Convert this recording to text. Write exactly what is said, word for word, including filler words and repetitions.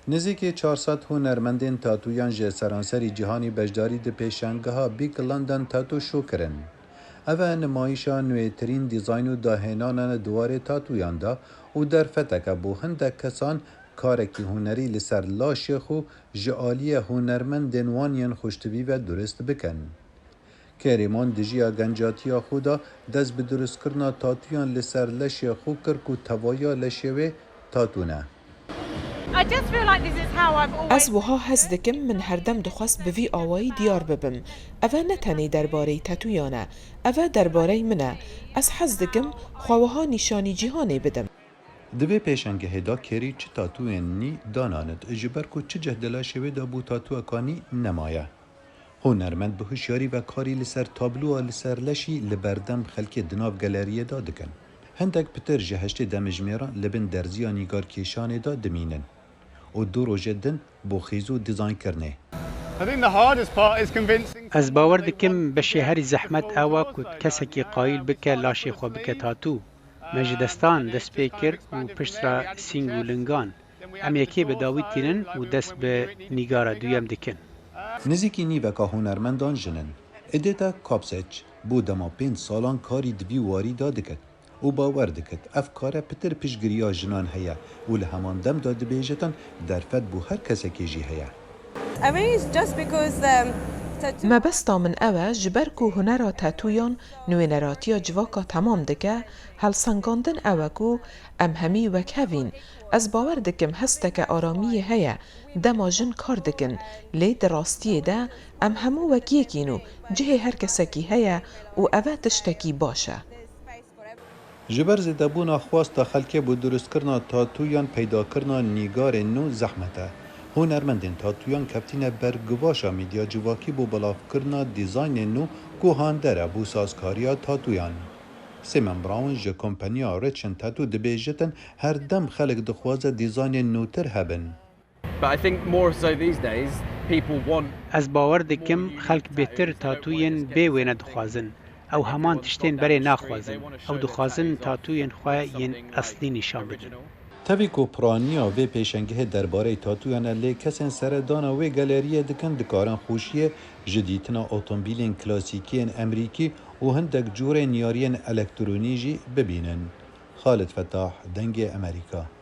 Nizîkî çar sed hunermendên tatûyan ji seranserî cîhanî beşdarî di pêşangeha Big London Tattoo Show kirin. Ev e nimayîşa nûêtirîn dîzayn û dahênanan di warê tatûyan de û derfeteke bo hindek kesan karekî hunerî li ser laşê xwe ji aliyê hunermendên wan yên xweştivî ve durist bikin. Kerîman di jiya gencatiya xwe de dest bi durustkirina tatûyan li ser leşê xwe kir ku tevaya leşê wê tatû ne. I just feel like this is how I've always Ez wiha hez dikim, min herdem dixwest bi vî awayî diyar bibim. Ev e ne tenê derbarey tatûyan e, ev e derbarey min e. Ez hez dikim xwe wiha nîşanî cîhanê bidim. Di vê pêşengehê de Kerî çi tatûyên nî dananit, ji ber ku çi cih di leşê wê de bû tatûyeka nî nemaye. Hunermend bi hişyarî ve karî li ser tabloya li ser leşî li berdem xelkê di nav galeriyê de dikin. Hindek pitir ji heştê demjimêran li bin derziya nîgarkêşanê de dimînin û du rojê din bo xêz û dîzaynkirinê. I think the hardest part is convincing Ez bawer dikim beşê herî zehmet ew e ku kesekî qayîl bike laşê xwe bike tatû. Me ji destan dest pê kir û pişt re sîng û lingan. Em yekê bi dawî tînin û dest bi nîgara duyem dikin. Nizîkî nîveka hunermendan jin in. Edita Kopsec bû dema pênc salan karî di vî warî de dikit û bawer dikit ev kare pitir piştgiriya jinan heye û li heman dem de dibêjitin derfet bo her kesekê jî heye. I mean, it's just because, um, tattoo Mebesta min ew e, ji ber ku hunera tatûyan nûêneratiya civaka temam dike, helsengandin ew e ku em hemî wek hev în. Ez bawer dikim hesteke aramiyê heye, dema jin kar dikin, lê di rastiyê de em hemû wek yek în û cihê her kesekî heye û ev e tiştekî baş e. Ji ber zêdebûna xwesta xelkê bo durustkirina tatûyan peydakirina nîgarên nû zehmet e. Hunermendên tatûyan keftîne ber guvaşa medya civakî bo belavkirina dîzaynên nû ku hander e bo sazkariya tatûyan. Simon Brown ji kompaniya Rich and Tattoo dibêjitin, her dem xelk dixwaze dîzaynên nûtir hebin. But I think more so these days, people want Ez bawer dikim xelk bêtir tatûyên bê wêne dixwazin. Ew heman tiştên berê naxwazin. Ew dixwazin tatûyên xwe yên eslî nîşan bidin. Tevî ku piraniya vê pêşengehê derbarey tatûyan e, lê kesên seredana wê galeriyê dikin dikarin xweşiyê ji dîtina otomobîlên klasîkî yên Emerîkî û hindek cûrên yariyên elektronî jî bibînin. Xalid Fetah, Dengê Emerîka.